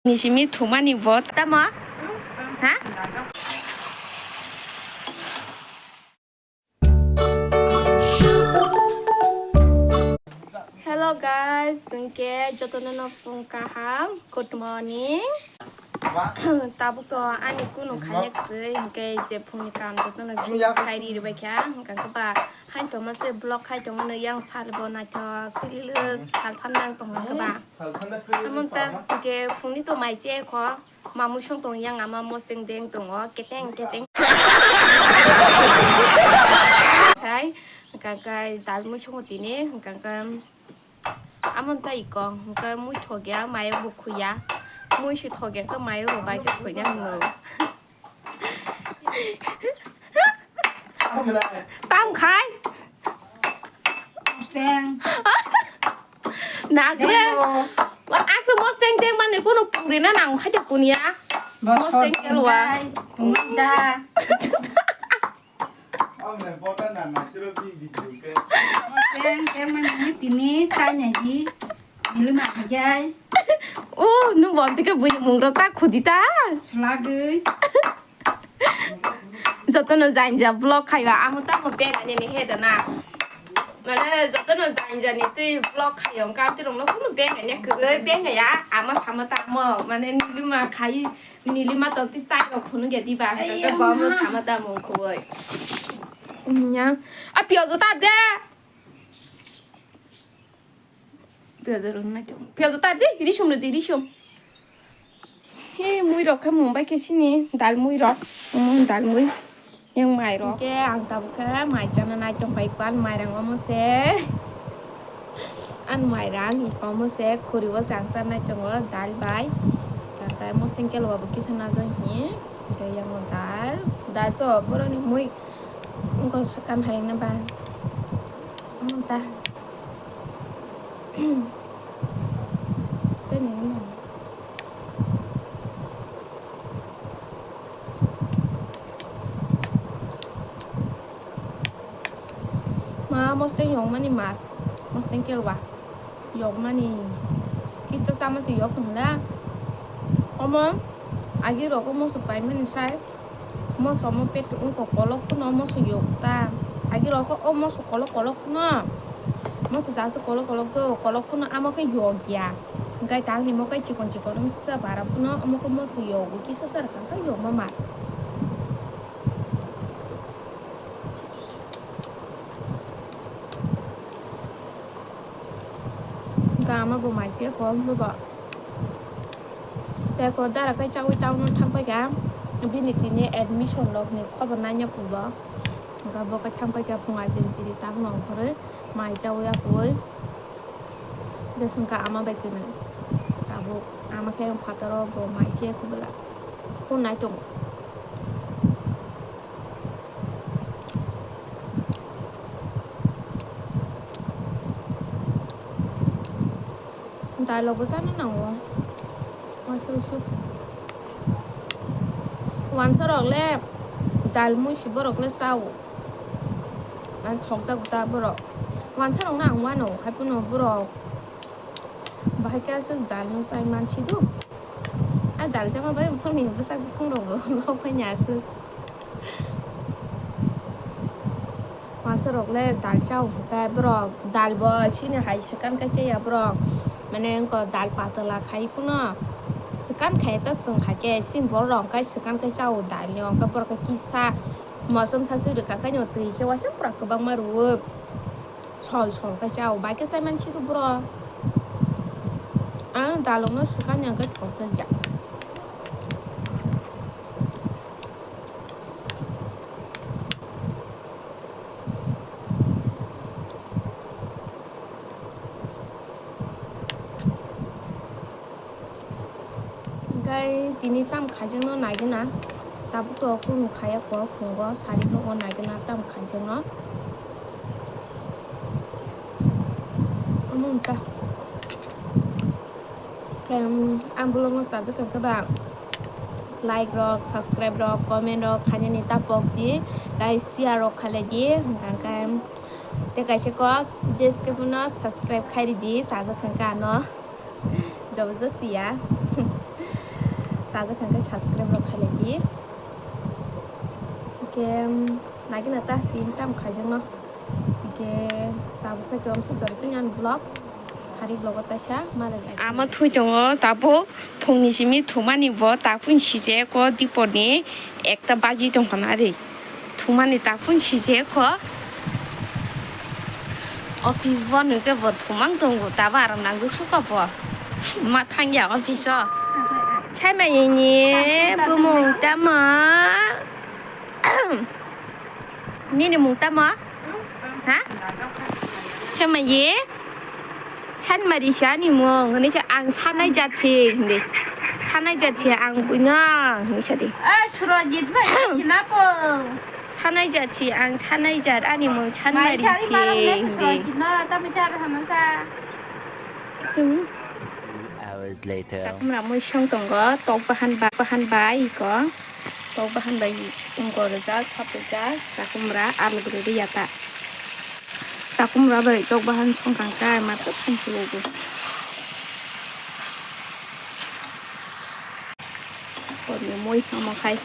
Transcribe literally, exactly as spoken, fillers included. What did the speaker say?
Ni simi thumani bo tamo? Ha? Hello guys, hwnkhe jotono no phung kaham. Good morning. Tabuk to ani kunu khanya kwrwi, hwnkhe je phungni kam jotono finish khai ri rwbaikha, hwnkhe ba hain tongma se vlog khai tongmani yang sal bo naithok kwrwi sal than nang tongkha ba. Amon ta hwnkhe phungni to mai che kho, mamui song tong yang ama moseng deng tongo, keteng keteng. Khai, hwnkhe dal mui songo tini, hwnkhe Amon ta iko, hwnkhe mui thokya, mayo bo khuya. Mui se thokya khe mayo bo bai khe khuina hwno. Tam khai? Mustang. Nagre. Demo. Aswk mosteng teng mani kunu pungri na nang khai de kunya. Bos mosteng bos kelwa. Tungkai, tungkai da. Teng, teng mani tini chai nai di. Nili ma hajai. O, nung bom tike bui mung rok ta khudi ta. Slagwi. Jotono jainja vlog khaiwa, amo tamo beng ani ni he dana. Mane jotono jainja ni twi vlog khayo, ka twi rong no kunu beng ani kwrwi beng ya, ama sama tamo, mane nili ma khai. Nili ma tong twi chai rok phunuk ya diba, hwnkhe bo mo sama da mung khubui. Nya. A piyajo ta de. Piyajo rok na chong. Piyajo ta de, risum rw di, risum. He, mui rok khe mung bai khe sini, dal mui rok. Mm, dal mui. Yang mai rok. Hwnkhe ang tabuk khe mai chana nai tong pai kwan, mai rang omo se. An mai rang iko omo se, khuri o se ang cha nai tongo dal bai. Kaka mosting kelo bo kisa najak hi. Hwnkhe yang o dal, dal to boroni mui wngkha swkang hai wngna ba. Omo ta. Chini wngna. Ma mosteng yokmani ma, mosteng kelwa yokmani kisa sama se yok tong da. Omo agi rogo moso paimani sai. Moso omo peto wngkha kolok phano moso yok ta. Agi rok o moso kolok kolok phano. Moso sa se kolok kolok do, kolok phano amo khe yok ya. Hwnkhe tangni mo khe chikon chikon wngsa bara phano omo khe moso yogo kisa sa rwkha khe yokma ma. Hwnkhe amo bo mai se kom bo. Seko dara khai chawi town o thang paikha, bini tini admission rok ni khobor naina phuibo. Hwnkhe bo khe thang paikha phung achiri chiri town o ongkhorwi mai chawi aphoi. Hwnkhe swngkha ama bai kwnwi. Tabuk ama khe phataro bo mai se kubula. Phone nai tongo. Dal rok bo chana nango. Wansuk suk. Wansa rok le dal mui si borok le chao. Ang thokjago ta borok. Wansa rok no ang wano khai phano borok. Bahai khe aswk dal no chai mansi do. A dal chama bai buphang ni bwsak buphang rok lok phai ni aswk. Wansa rok le dal chao hwnkhe borok dal bo sini hai swkang khe chaya borok. Mane wngkha dal patala khai phano swkang khai ta swkang khai khe sini borok rok khe swkang khe chao dal ni hwnkhe borok khe kisa mosom sa sui rwkha khe twi khe uaisa pura kwbangma rwo. Sol sol khe chao, bai khe chai mansi do bro. Ang dalong no swkang yang khe thok jak ya. Hwnkhe tini tam khaijak no naigwna, tabuk to kunu khaiya kok phungo sari phungo naigwna tam khaijak no. Omo wngkha. Khe, um, ang vlog no chajak kha khe ba like rok, subscribe rok, comment rok khainani ta pok di, tei share rok khailai di, hwnkha khe tei kaisa kok J S K phano subscribe khai ridi, chajak kha khe ano. Jabardasti ya. Chajak kha khe subscribe rok khailai di. Hwnkhe, nagina ta tin tam khaijakno. Hwnkhe, tabuk khe tong amsuk jora tong ani vlog. Sari vlog o taisa malai lai. Ama thui tongo, tabuk phungni simi thumani bo, taphun sije ko dipor ni ekta baji tongkha na ri. Thumani taphun sije ko. Office bo nungke bo thumang tongo, tabo aram nangwi suka bo. Ma thangya office o. Chai mai ni bumung tamo. Nini mung tamo? Ha? Chai mai ye? Sanmari si ani mung, hwnwi sa ang sanai jat si, hindi. Sanai jat si ang buino, hwnwi sa di. Eh, Surajit bai, sina po. Sanai jat si ang, sanai jat ani mung, Sanmari si, hindi. Surajit no, tamo jar hana sa. Hmm. Two hours later. Chakumra mui song tongo, tok bahan ba, bahan bai ko. Tok bahan bai ungko rijak, sap rijak, chakumra, alu guri riya ta. Chakumra bai tok bahan song kang kai, ma tok khan chugo. Koni mui hamo khai.